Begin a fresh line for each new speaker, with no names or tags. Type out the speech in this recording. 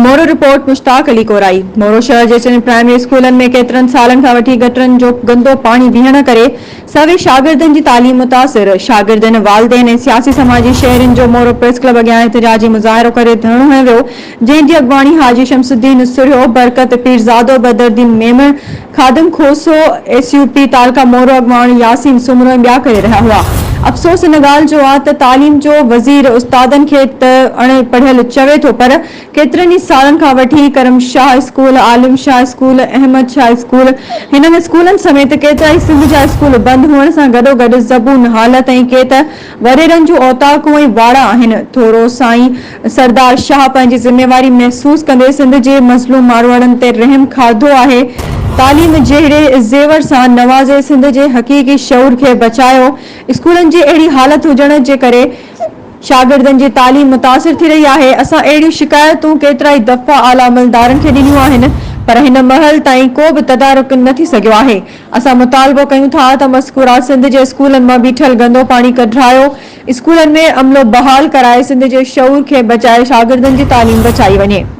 Moro, report, Mushtaq Ali Korai, Moro شهر جي چئن پرائمري اسڪولن ۾ ڪيترن سالن کان وٺي گٽرن جو گندو پاڻي بيهڻ ڪري سوين شاگردن جي تعليم متاثر، شاگردن، والدين ۽ سياسي سماجي شهرين جو مورو پريس ڪلب اڳيان احتجاجي مظاهرو ڪري ڌرڻو هنيو ويو، جنهن جي اڳواڻي حاجي شمس الدين سرهيو، برڪت پيرزادو، بدرالدين ميمڻ، خادم کوسو، ايس يو پي تعلقه مورو اڳواڻ ياسين سومرو ۽ ٻيا ڪري رهيا هئا. افسوس ان ڳالهه جو آ ته تعليم جو وزير استادن کي ته اڻ پڙهيل چوي ٿو پر ڪيترن ئي سالن کان وٺي ڪرم شاهه اسڪول، عالم شاهه اسڪول، احمد شاهه اسڪول هنن اسڪولن سميت ڪيترائي سنڌ جا اسڪول بند هئڻ سان گڏوگڏ زبون حالت ۽ ڪي ته وڏيرن جون اوطاقون ۽ واڙا آهن. ٿورو سائين سردار شاهه پنهنجي ذميواري محسوس ڪندي سنڌ جي مظلوم ماروئڙن تي رحم کاڌو آهي. تعليم جهڙي زيور سان نوازي سنڌ جي حقيقي شعور کي بچايو. اسڪولن جي اهڙي حالت هجڻ جي ڪري شاگردن جي تعليم متاثر ٿي رهي آهي. اسان اهڙيون شڪايتون ڪيترائي دفعا اعليٰ عملدارن کي ڏنيون آهن پر هن مهل تائين ڪو به تدارڪ نه ٿي سگهيو آهي. اسان مطالبو ڪيون ٿا ته مذڪوره سنڌ جي اسڪولن مان بيٺل گندو پاڻي ڪڍرايو، اسڪولن ۾ عملو بحال ڪرائي سنڌ جي شعور کي بچائي شاگردن جي تعليم بچائي وڃي.